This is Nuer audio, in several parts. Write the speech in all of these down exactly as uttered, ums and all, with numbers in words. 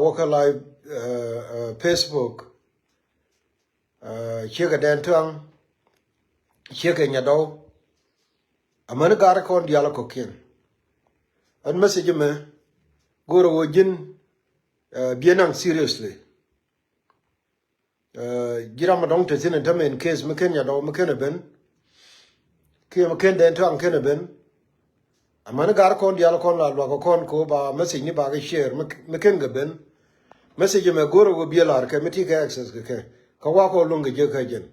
Wä kä live, uh, uh, Facebook, uh, ciekɛ Dɛn Tuaŋ, ciekɛ Nyadɔw. Amäni gar kɔn diaal kɔkiɛn. Ɛn message mɛ go̱o̱rɛ wä ji̱n, uh, biɛ naŋ seriously. Uh, ji̱ ram a dɔ̱ŋ te thi̱n in tämɛ in case mi ken Nyadɔw mi ken ɛ ben. Kiɛ mi ken Dɛn Tuaŋ ken ɛ ben. Amäni gar kɔn diaal kɔn la luak kɔn ko ba message ni ba kɛ share mi, mi ken kɛ ben. Message mɛ go̱o̱rɛ wä biɛ lar kɛ mi ti kɛ access kɛ kɛ. Kä wa kɔ luŋ kɛ jek kä jɛn.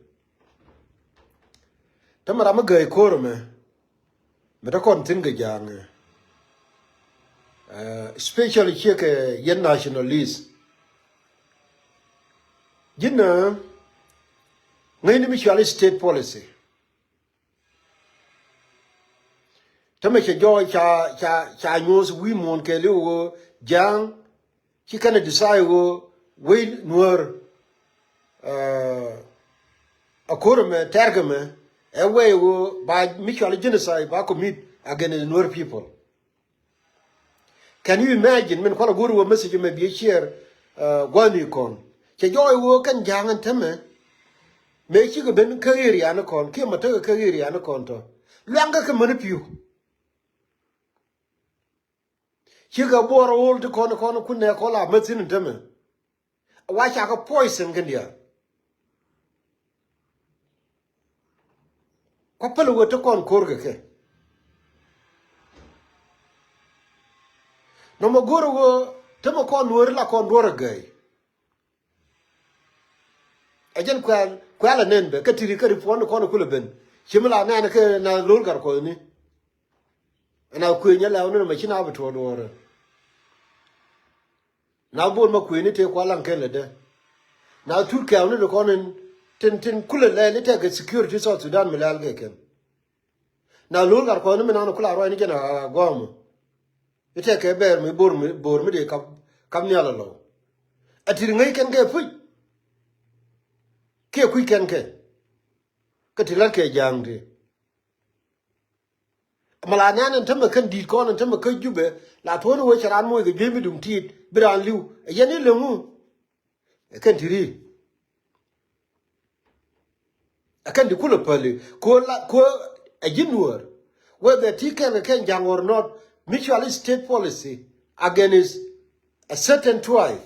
Tämɛ ram mi gäi ko̱o̱r mɛ. Mi te kɔn thi̱n kɛ ja̱a̱ŋ, eh, especially ciekɛ yɛn nationalist. Ji̱n, eh, ŋäcni mi cɔal i̱ state policy. Tämɛ cɛ jɔɔc ca, ca, ca nyuɔ̱th wi̱i̱ muɔ̱ɔ̱n kɛɛliw ɣöö ja̱a̱ŋ ci kɛn ɛ decide ɣöö wec Nuäär, eh, a ko̱r ɛmɛ tɛ̈rkɛ mɛ ɛ wɛy ɣöö ba mi cɔal i̱ genocide ba commit against Nuäär people. Can you imagine? Min kualɛ go̱r wä message mɛ biɛ share, uh, gua̱ni kɔn. Cɛ jɔɔy wä kɛn ja̱a̱ŋ ɛn tämɛ. Mëë cikɛ ben kä area ni kɔn kiɛ ma tekɛ kä area ni kɔn tɔ. Luaŋkɛ kɛ mäni pi̱u. Cikɛ buɔr ɣol ti kɔn kɔn kun nɛ kɔn la mäthin ɛn tämɛ. Wa cakɛ poison kɛn diaal. Kua päl wä te kɔn ko̱r kɛ kɛ. Nɔmɔ go̱r wä te mɛ kɔn Nuäri la kɔn duɔr ɛ gäi. Ɛ jɛn kuɛl, kuɛl ɛ nɛn bɛ kä tiri kä ri puɔn kɔn kulɛ ben. Ci mi la nɛn kɛ na lo̱l gar kɔni. Ɛn a kuëë nyɛ lɛw ni nɔmɔ ci na bi tuɔɔd duɔrɛ. Na bol ma kuëëni tëë kua laŋ kɛn lɛ dee. Na tut kɛɛwni di kɔn in tin, tin kulɛ lɛɛl i̱ tɛkɛ security South Sudan mi lɛɛl kɛ kɛn. Na lo̱l gat kɔn in mi nan kula ruac ni jɛn a gɔmɔ. I̱ tɛkɛ bɛɛr mi bor mi, bor mi dee kap, kap nhial alɔ. A tir ŋäc kɛn kɛ puc. Kiɛ kuc kɛn kɛ. Kä ti la̱t kɛ ja̱a̱ŋ ti. Mɛ la nɛn ɛn tämɛ kän di̱i̱t kɔn ɛn tämɛ kä Jubɛ la thuɔ̱n wee cɛ raan moc kɛ juey mi duŋ tiit bi raan li̱w ɛ yɛn i̱ läŋu. Ɛ kän ti ri̱i̱. Ɛ kän ti kulɛ päli ko̱ la ko̱ ɛ ji̱ Nuäär. Whether ti kɛn kɛ kɛn ja̱ŋ or not, mutual state policy against a certain tribe.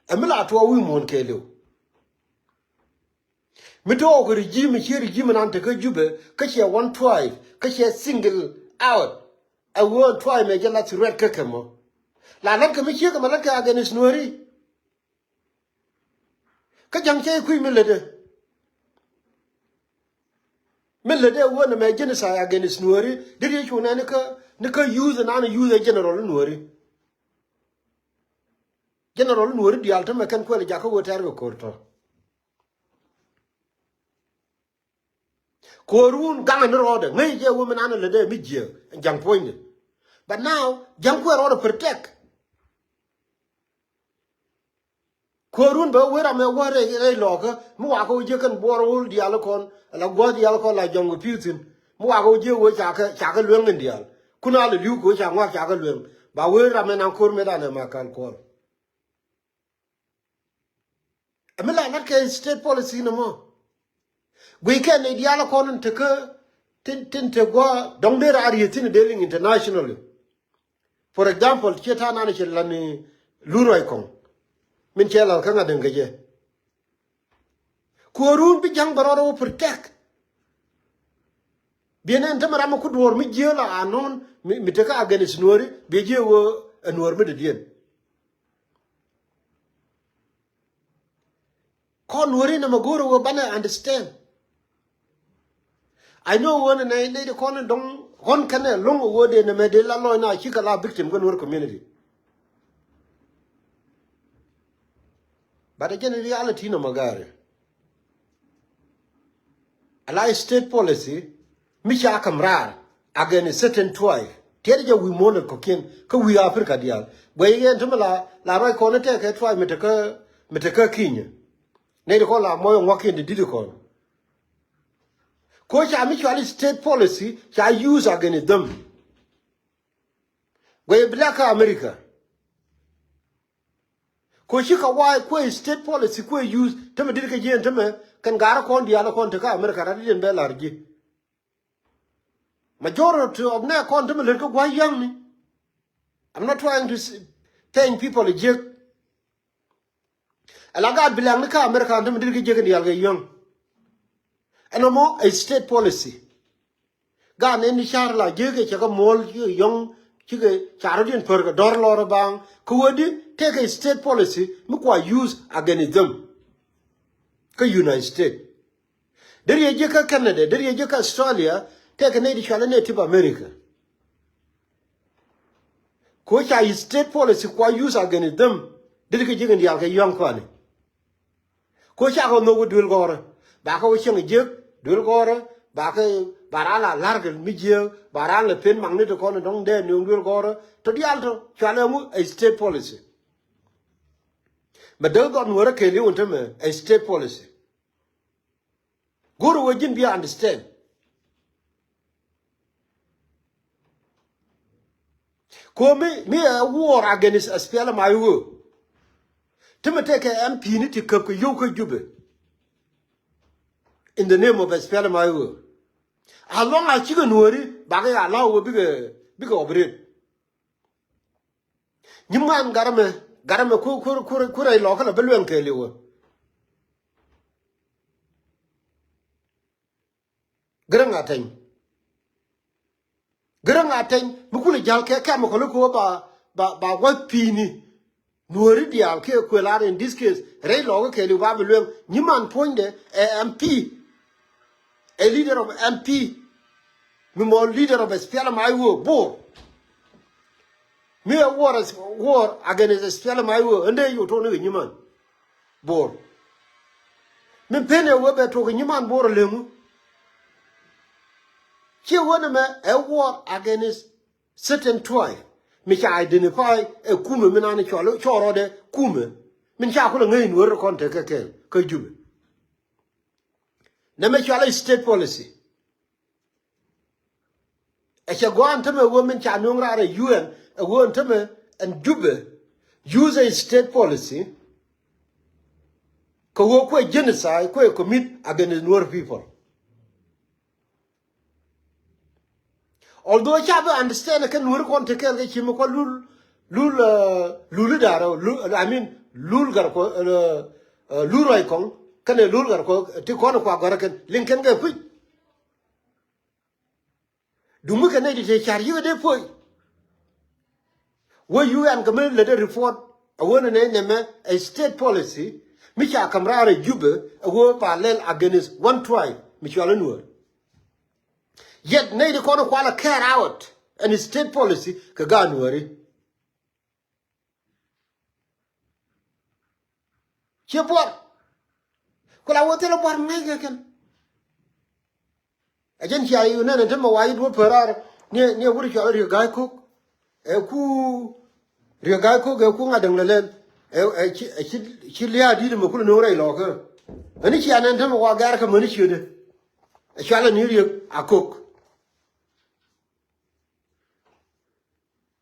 Ɛ mi la tuɔɔk wi̱i̱ muɔ̱ɔ̱n kɛɛliw. Mi tɔɔk regime, ciɛ regime nan te kä Jubɛ kä ciɛ one tribe kä ciɛ single out. Ɛ ɣöö tribe mɛ jɛ la threat kä kɛ mɔ. La lät kɛ mi ciek kɛ mɛ lät kɛ against Nuäri. Kä ja̱ŋ cɛ kui̱ mi lätdɛ. Mi lätdɛ ɣöö nɛ mɛ genocide against Nuäri. Dit yɛ cu nɛ ni kä, ni kä youth nan youth ɛ general Nuäri. General Nuäri diaal tämɛ kɛn kuɛl jakä ɣöö tɛr kɛ ko̱r tɔ. Ko̱run gaŋ ni rɔɔdɛ ŋäc jɛ wä mi nan lɛ dee mi jiɛ ja̱ŋ puɔ̱nydɛ. But now ja̱ŋ kuɛ rɔɔdɛ protect. Ko̱run bɛ wä ram ɛ wä rɛy rɛy lɔɔkä mi wakä wä jiɛ kɛn buɔr wul diaal kɔn ala gua̱th diaal kɔn la jɔŋ kɛ pi̱w thi̱n. Mi wakä wä jiɛ wä cakɛ cakɛ lueŋ in diaal kun a lɛ li̱w kɛ wä ca ŋuak cakɛ lueŋ. Ba wä ram ɛ naŋ ko̱r metdan ɛ ma kal kuɔl. Ɛ mi la lat kɛ state policy nɔmɔ. Guiy kɛ nɛy diaal kɔn in tekä tin, tin te gua̱a̱ dɔ̱ŋ dee raar yɛ thi̱n dee liŋ internationally. For example, ciɛ ta̱a̱ nan cɛ lan ni Lurɔy Kɔŋ min cɛ lath kä ŋa̱t däŋ kɛ jɛ. Kuɔrun bi ja̱ŋ bɛ rɔɔdɛ wä protect. Biɛ nɛn tämɛ ram mi ku duɔ̱ɔ̱r mi jiääl a anɔ̱ɔ̱n mi, mi tekä against Nuääri biɛ jiɛ wä ɛ Nuäär mi dädiɛn. Kɔn Nuääri nɛmɛ go̱o̱rɛ wä banɛ understand. I know wä nɛ nɛ nɛ di kɔn dɔŋ kɔn kɛnɛ lo̱ŋ wä dee nɛmɛ dee la lɔc na cikɛ la victim kä Nuäär community. But a jɛn reality nɔmɔ gaari. A la state policy mi ca kam raar against certain tribe. Tiɛt jɛ wi̱i̱ muɔ̱ɔ̱n kɔ̱kiɛn kä wi̱i̱ Africa diaal. Guɛy yɛn tämɛ la, la ruac kɔn tɛkɛ tribe mi tekä, mi tekä Kenya. Nɛy ti kɔn la mɔc ŋuakiɛn ti di̱t kɔn. Ko ca mi cual state policy ca use against them. Guɛy black kä America. Kuɛ cikɛ wa̱a̱ kuɛ state policy kuɛ use tämɛ dit kɛ jiɛn tämɛ kɛn ga̱rä kɔn diaal kɔn te kä America rat diɛn bɛ la̱r ji̱. Majority of nɛ kɔn tämɛ lät kä gua̱c yäŋni. I'm not trying to s- paint people a jiek. Ala gaat bi lɛŋni kä America tämɛ dit kɛ jiek in diaal kɛ yäŋ. Ɛn ɔmɔ a state policy. Gaat nɛn ni car la jiek kɛ cɛ kɛ muɔl cikɛ yɔŋ cikɛ carä diɛn pär kɛ dɔr lɔr baŋ kɛ wä di tɛkɛ state policy mi kua use against them. Kä United States. Deri yɛ jiɛ kä Canada, deri yɛ jiɛ kä Australia, tɛkɛ nɛy di cualɛ native America. Ko ca state policy kua use against them. Deri kɛ jiɛ kɛ diaal kɛ yɔ̱ŋ kɔani. Ko ca kɛ nhok wä duel gɔrä. Ba kɛ wä cieŋ jiek duel gɔrä. Ba kɛ ba ran la lar kɛ mi jiek ba ran la pen mak ni ti kɔn dɔŋ dee ni duel gɔrä. Tɔ diaal tɔ cualɛ ŋu a state policy. Mɛ dee dhɔt nuɔrä kɛɛliw in tämɛ a state policy. Go̱o̱r wee ji̱n bi understand. Ko mi mi a war against SPLM-IO. Ti mi tɛkɛ MP ni ti käp kɛ yio̱w kä Jubɛ. In the name of SPLM-IO. As long as cikɛ nuɔri bakɛ allow wee bikɛ bikɛ operate. Nyiman gat ɛmɛ gat ɛmɛ ku ku ku ku rɛy lɔkä lɛ bi luɛŋ kɛɛliwä. Gärä ŋa tɛny. Gärä ŋa tɛny mi kulɛ ja̱l kɛ kɛm kɔli kɛ wä ba ba ba wä pi̱i̱ni. Nuɔ̱ri diaal kiɛ kuël ar in this case rɛy lɔkä kɛɛliw ba bi luɛŋ nyiman puɔ̱nydɛ ɛ MP. A leader of MP. Mi mɔ leader of SPLM-IO Bor. Mi a war war against SPLM-IO ɛndɛ yo̱ to̱n i̱ nyiman Bor. Mi pen ɛ wee bɛ tuɔk i̱ nyiman Bor a leŋu. Ciɛ wee ni mɛ a war against certain tribe mi ca identify ɛ kumɛ mi nan cɔl cɔl rɔɔdɛ kumɛ min ca kulɛ ŋäc in wee rɛ kɔn tekɛ kɛɛl kä Jubɛ. Nɛmɛ cualɛ state policy. Ɛ cɛ gɔaa ɛn tämɛ ɣöö min ca nuɔ̱ŋ raar ɛ UN ɛ ɣöö ɛn tämɛ ɛn Jubɛ use ɛ state policy. Kɛ ɣöö kuɛ genocide kuɛ commit against Nuer people. Although ca bi understand kɛ Nuer kɔn ti kɛɛl kɛ ci mi kua lul lul lul idarɛ lul, I mean lul gar kɔ lul ruac kɔŋ kɛnɛ lul gar kɔ ti kɔn kua gɔrɛ kɛn liŋ kɛn kɛ kui̱. Dumi kɛ nɛy ti te car yikɛ dee puɔ̱c. Wä UN kɛ mi lät ɛ report a wä ni nɛy nɛmɛ a state policy mi ca ka̱m raar ɛ Jubɛ a wä ba lɛl against one tribe mi cual ɛ Nuäär. Yet nɛy ti kɔn kual a care out ɛn state policy kɛ gaat Nuääri. Ciɛ buar. Ku la wä thilɛ buar ŋäc kɛ kɛn. Ɛ jɛn cia i̱ nɛn ɛn tämɛ wa i̱ duɔ̱p pär raar ni ni ɛ wur cual Riek Ga̱a̱c Ko̱k. Ɛ ku Riek Ga̱a̱c Ko̱k ɛ ku ŋa̱t däŋ lɛ lɛl. Ɛ ɛ ci ɛ ci ci lia̱a̱ di̱t ɛmɛ kulɛ no̱o̱ŋ rɛy lɔɔkä. Ɛ ni cia nɛn tämɛ wa gɛ̈r kɛ mäni ciötdɛ. Ɛ cual ɛ ni Riek a Ko̱k.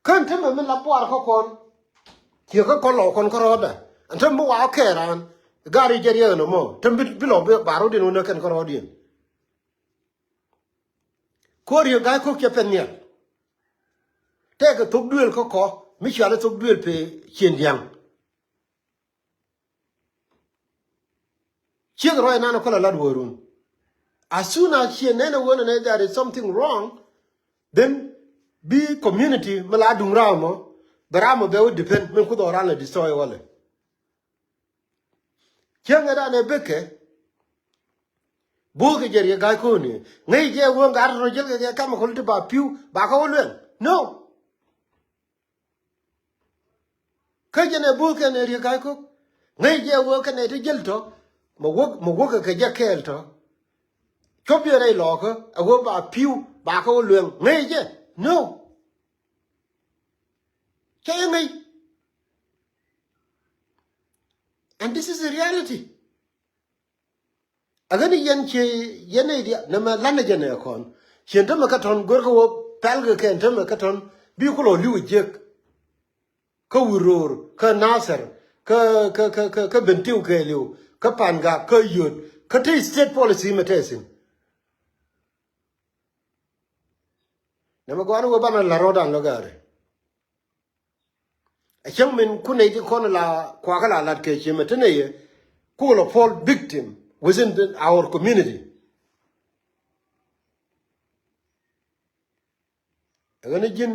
Kä ɛn tämɛ mi la buar kä kɔn. Ciɛ kä kɔn lɔ kɔn kä rɔɔdɛ ɛn tämɛ mi wa kɛ raan. Gari jɛ riɛk ɛn ɛmɔ tämɛ bi lɔ bi ba rɔɔdiɛn wä nä kɛn kä rɔɔdiɛn. Ko̱r yɛ ga̱a̱c ko̱k cɛ pɛn nhial. Tɛkɛ thok duëël kä kɔ mi cual ɛ thok duëël pee cien diaŋ. Ciek rɔy nan kɔlɛ lat wä run. As soon as ciɛ nɛn ɛ wä nɛ nɛ there is something wrong, then bi community mi la duŋ ram mɔ bɛ ram mɔ bɛ wä depend min kuth ɔ ran lɛ destroy walɛ. Cieŋ ɛ dan ɛ bekɛ bo̱o̱kɛ jɛ Riek Ga̱a̱c Ko̱k ni ŋäc jɛ wä ŋa̱r rɔ jel kɛ kɛ kam kɔl ti ba pi̱w ba kä wä luɛl. No. Kä jɛn ɛ bo̱o̱th kɛn ɛ Riek Ga̱a̱c Ko̱k ŋäc jɛ ɛ wä kɛn ɛ ti jäl tɔ. Mɛ wäk mɛ wäk kɛ jɛ kɛɛl tɔ. Cuɔp yɛ rɛy lɔɔkä ɛ wä ba pi̱w ba kä wä luɛŋ ŋäc jɛ. No. Cɛ yɛ ŋäc. And this is a reality. Ɛ ɣän i̱ yɛn cie yɛn nɛy diaal nɛmɛ la̱t nɛ jɛ nɛ kɔn. Cien tämɛ kä tɔ̱n görkɛ wä pɛlkɛ kɛn tämɛ kä tɔ̱n bi kulɔ li̱w jiäk. Kä wi̱r ro̱o̱r kä Nathɛr kä, kä, kä, kä, kä Bentiu kɛɛliw, kä Pangak, kä Yöt, kä te state policy mɛ te thi̱n. Nɛmɛ gɔaa ni wee banɛ la̱t rɔ̱dan lɔ gari. A cäŋ min ku nɛy ti kɔn la kuakä la la̱t kɛ ciemɛ te nɛy yɛ, ku lɔ fall victim within the, our community. Ɛ ɣän ji̱n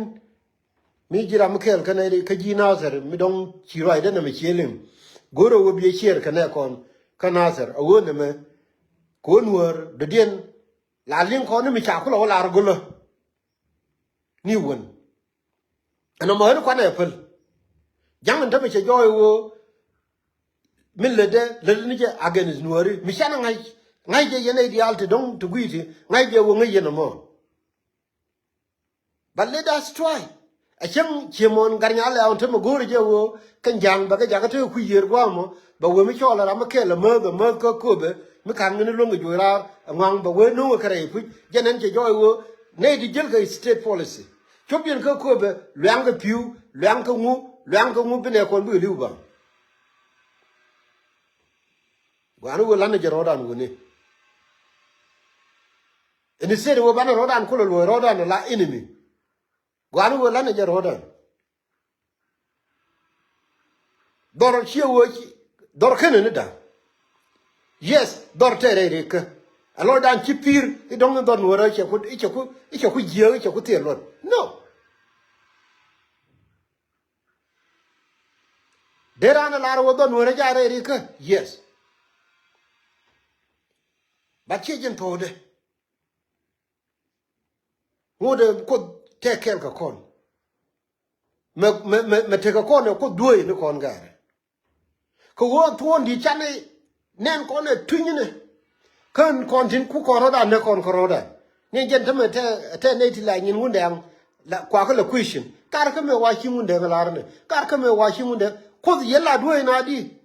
mi ji̱ ram mi kɛɛl kä nɛy ri kä ji̱ Nathir mi dɔ̱ŋ ci ruacdä nɛmɛ cie liŋ. Go̱o̱rä wä biɛ ciɛɛr kɛ nɛ kɔn kä Nathir a ɣöö nɛmɛ kɛ ɣöö Nuäär dɔ̱diɛn la liŋ kɔn ni mi ca kulɛ wä lar go̱lä. Ni wän ɛn ɔmɔ ɣän kuanɛ päl. Ja̱ŋ in tämɛ cɛ jɔɔy ɣöö mi lätdɛ lätdɛ ni jɛ against Nuääri mi canɛ ŋa̱c, ŋa̱c jɛ yɛn nɛy diaal ti dɔ̱ŋ ti gui̱i̱ti ŋa̱c jɛ ɣöö ŋäc yɛn ɛmɔ. But let us try. A cäŋ ciemɔn gat nyal ɛ̈ɛ̈n te mi go̱o̱rä jɛ ɣöö kɛn ja̱a̱ŋ bɛ kɛ jakä te kui̱ yiër gua̱a̱mɔ bɛ wee mi cɔɔl ɛ ram mi kɛl ɛ määth ɛ määth kä köpɛ mi ka̱n ŋäni luäŋ kɛ juɔc raar ɛ ŋɔaŋ bɛ wee no̱o̱ŋ ɛ kɛ rɛy puc jɛn ɛn cɛ jɔɔc ɣöö nɛy ti jiäl kɛ state policy. Cop yɛn kä köpɛ luaŋ kɛ pi̱u luaŋ kɛ ŋu luaŋ kɛ ŋu bi nɛ kɔn bikɛ li̱w ba̱a̱ŋ. Gua̱a̱ni wee la̱t ni jɛ rɔ̱ɔ̱dan wuni. Instead wee banɛ rɔ̱dan kulɛ luɔ̱c rɔ̱dan la enemy. Gua̱a̱ni wee la̱t ni jɛ rɔ̱dan. Dhɔr ciɛ wee ci dhɔr kenɛ ni da̱ŋ. Yes, dhɔr tɛɛrɛ rikä. A lɔcdan ci pi̱i̱r i̱ dɔ̱ŋ ni dhɔr Nuäärä cɛ ku, i̱ cɛ ku, i̱ cɛ ku jiääk i̱ cɛ ku thiɛɛr luɔt. No. Dee raan a lar wä dhɔr Nuäärä ca rɛy rikä. Yes. But ciɛ ji̱n tho̱o̱dɛ. Ŋot ɛ Kuoth tɛk kɛɛl kɛ kɔn. Mɛ, mɛ, mɛ, mɛ tekɛ kɔn ɛ Kuoth dueec ni kɔn gɛɛrɛ. Kɛ ɣöö thuɔ̱ɔ̱ŋ di̱i̱t canɛ nɛn kɔn ɛ tui̱nyinɛ. Kän kɔn tin ku kɔn rɔ̱dan nɛ kɔn kɛ rɔ̱dan. Ni jɛn tämɛ tɛ, tɛ nɛy ti la nyin Wundɛŋ la kuakä la question. Kar kä mɛ wa ci Wundɛŋ lar nɛ. Kar kä mɛ wa ci Wundɛŋ. Kuoth yɛ la dueec na di.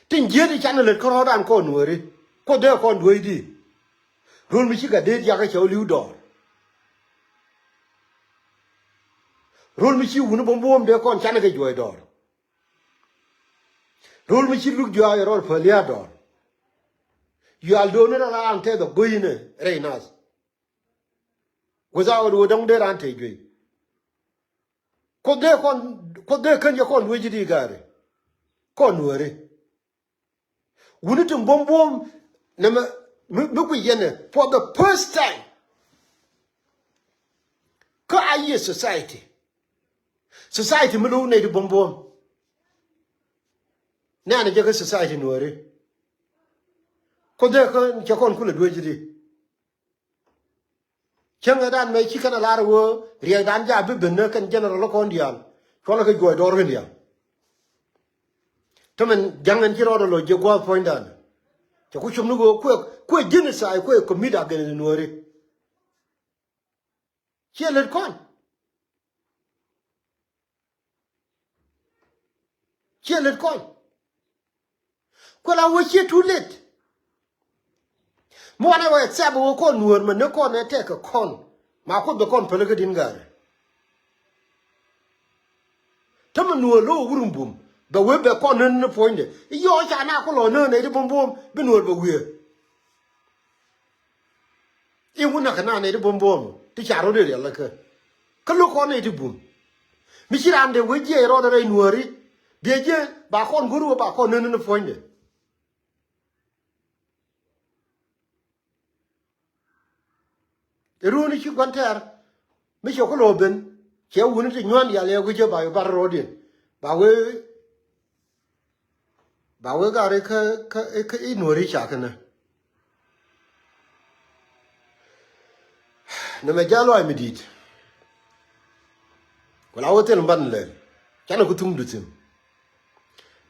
Tin jiet i̱ canɛ lät kä rɔ̱dan kɔn Nuääri. Kuoth dee kɔn dueec di. Rol mi ci gat dee jakä cɛ wä li̱w dɔɔr. Rol mi ci wuni buɔ̱m buɔ̱m dee kɔn canɛ kɛ juɔc dɔɔr. Rol mi ci luk juac rɔɔd päl lia̱a̱ dɔɔr. Yual do̱o̱ni rɔ raan tɛth ɔ go̱yinɛ rɛy nath. Without wä dɔ̱ŋ dee raan tɛth juey. Kuoth dee kɔn, Kuoth dee kän jɛ kɔn dueec di gari. Kɔn Nuääri. Wuni tin buɔ̱m buɔ̱m nɛmɛ mi, mi guic yɛn ɛ for the first time. Kä a yiëë society. Society mi lo̱w nɛy ti buɔ̱m buɔ̱m. Nɛnɛ jɛ kä society Nuääri. Kuoth dee kä cɛ kɔn kulɛ dueec di. Cäŋɛ dan mɛ ci kɛn a lar wee riɛkdan ja bi ben ni kɛn general kɔn diaal. Cuɔlɛ kɛ juɔc dɔɔr kɛn diaal. Tämɛn ja̱ŋ ɛn ci rɔɔdɛ lɔ jiɛ gua̱a̱th puɔ̱nydan. Cɛ ku cop ni ɣöö kuɛ, kuɛ genocide kuɛ commit against Nuääri. Ciɛ lät kɔn. Ciɛ lät kɔn. Kuɛ la wee ciɛ too late. Mi wanɛ wee accept wee kɔn Nuäär mɛ ni kɔn ɛ tɛk kɛ kɔn. Ma Kuoth bɛ kɔn päl kä din gari. Tämɛ Nuäär lo̱ wä wurun bum bɛ wee bɛ kɔn nän ni puɔ̱nydɛ. I̱ yɔɔ ca na ku lɔ nän nɛy ti buɔ̱m buɔ̱m bi Nuäär bɛ wiee. I̱ wun nakä na nɛy ti buɔ̱m buɔ̱m ti ca rɔ̱t i̱ riɛl kä. Kä lo̱k kɔn nɛy ti bum. Mi ci raan dee wee jiɛc rɔɔdɛ rɛy Nuääri. Biɛ jiɛ ba kɔn go̱r wä ba kɔn nän ni puɔ̱nydɛ. Ɛ runi ci gua̱n tɛɛr mi cɛ ku lo̱o̱ ben cɛ wuni ti nyuan yal yɛ gui̱cä ba yu bar ro̱o̱diɛn ba wee ba wee gari kä kä kä i̱ Nuääri ca känä. Nɛ mɛ jal luay mi di̱i̱t. Ku la wä thil mi ban lɛl canɛ ku thuŋ du thi̱n.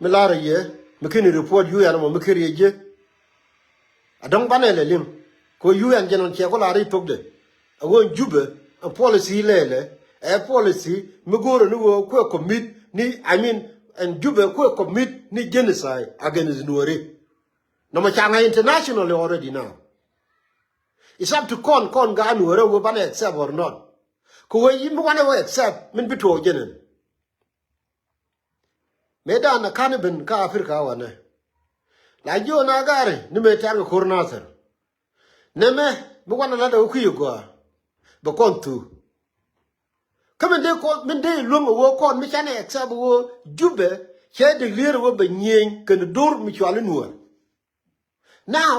Mi la̱rä yɛ mi keni report yu yɛn mɔ mi keri yɛ jiɛ. A dɔ̱ŋ banɛ lɛ liŋ kɛ yu yɛn jɛn ɣän cɛ ku la̱rä i̱ thokdɛ. A ɣöö Jubɛ ɛn policy lɛlɛ ɛ policy mi go̱o̱rä ni ɣöö kuɛ commit ni, I mean, ɛn Jubɛ kuɛ commit ni genocide against Nuääri. Nɔmɔ ca ŋa̱c internationally already now. It's up to kɔn kɔn gaat Nuäärä wee banɛ accept or not. Kɛ wee yim bi wanɛ wee accept min bi tuɔɔk jɛn ɛn. Mëë dan a ka̱n i̱ ben kä Africa wanɛ. La jiɔ na gari ni mëë tɛ̈r kɛ ko̱r Nathir. Nɛmɛ mi wanɛ lat ɛ wä kui̱ gɔaa. Bɛ kɔn thu. Kä min dee kɔn, min dee luäŋ ɛ wä kɔn mi canɛ accept ɛ wä Jubɛ cɛ declare ɛ wä bɛ nyieny kɛn do̱r mi cual i̱ Nuäär. Now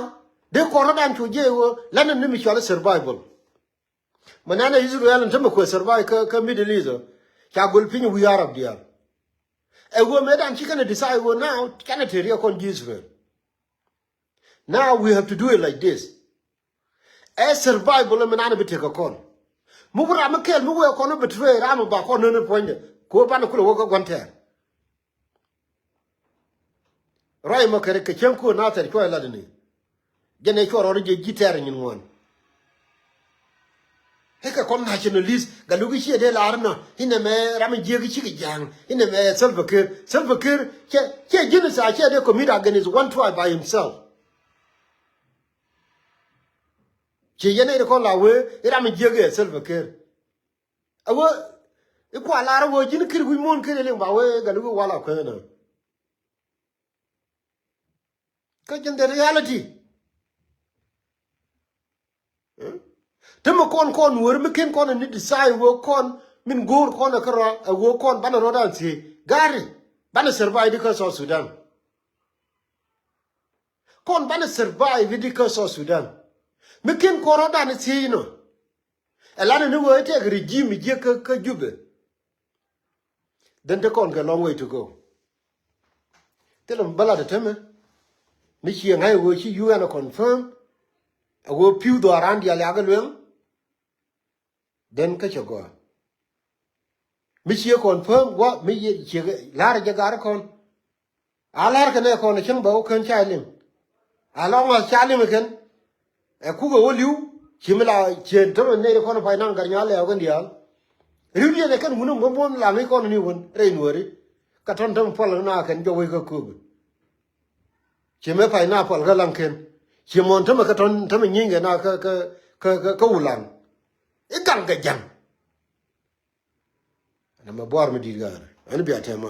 dee kɔn rɔ̱dan cu jiɛ ɛ wä lanɛ ni mi cual i̱ survival. Mɛ nɛnɛ Israel in te mi kuɛ survive kä, kä Middle East ɔ. Ca gol piny wi̱i̱ Arab diaal. Ɛ wä mëëdan ci kɛn ɛ decide wä now canɛ te riɛk kɔn ji̱ Israel. Now we have to do it like this. Ɛ survival mi nan bi tekɛ kɔn. Mi wä ram mi kɛl mi wee kɔn bi betray ram mi ba kɔn nöni puɔ̱nydɛ. Kɛ wä banɛ kulɛ wä kä gua̱n tɛɛr. Ruac mɔ kɛ ri kɛ cäŋ kuäär Nathir cuɔy lat ni. Jɛn ɛ cuɔ rɔɔd jɛ ji̱ tɛɛr nyin ŋuan. Ɛ kɛ kɔn nationalist Gatluak ciɛ dee lar nɔ inɛ mɛ ram in jiäk cikɛ ja̱a̱ŋ inɛ mɛ Salva Kiir. Salva Kiir cɛ, cɛ genocide cɛ dee commit against one tribe by himself. Ci yɛn ɛ ri kɔn la wee iram in jiäk ɛ Salva Kiir. A wee i̱ kua lar a wee ji̱n kir wi̱c muɔ̱ɔ̱n kir iliŋ ba wee Gatluak wala kuenä. Kä jɛn the reality. Te mi kɔn kɔn Nuäär mi ken kɔn ni decide wee kɔn min go̱o̱r kɔn ɛ kärɔa ɛ wee kɔn banɛ rɔ̱dan thiec gari banɛ survive di kä South Sudan. Kɔn banɛ survive di kä South Sudan. Mi ken kɔn rɔ̱dan thiec inɔ. Ɛ lan ni wee tɛk regime jiɛ kä, kä Jubɛ. Then te kɔn kɛ long way to go. Thilɛ mi bä lat ɛ tämɛ. Mi ciɛ ŋa̱c ɛ wee ci U N ɛ confirm. Ɛ wee pi̱w dhɔaaran diaal yakä lueŋ. Then kä cɛ gɔaa. Mi ciɛ confirm guɔ mi ciɛ la̱r jɛ gar kɔn. A la̱r kɛ nɛ kɔn cäŋ bɛ wä kän ca liŋ. A lɔŋ ɣɔth ca liŋ kɛn. Ɛ kukɛ wä li̱w ci mi la ciɛ tämɛ nɛy kɔn pay naŋ gar nyal lɛɛw kɛn diaal. Ri̱w diɛn ɛ kɛn wun in guɔ̱m buɔ̱m la mi kɔn ni wun rɛy Nuääri. Kä tɔ̱n tämɛ puɔl na kɛn jɔwec kä kööbä. Ci mëë pay na puɔl kä laŋ ken. Ci muɔ̱n tämɛ kä tɔ̱n tämɛ nyieny kɛ na kä, kä, kä, kä, kä Wulaŋ. I̱ gaŋ kɛ ja̱ŋ. Ɛn ɛmɛ buar mi di̱i̱t ɣaar ɛn bia tɛm.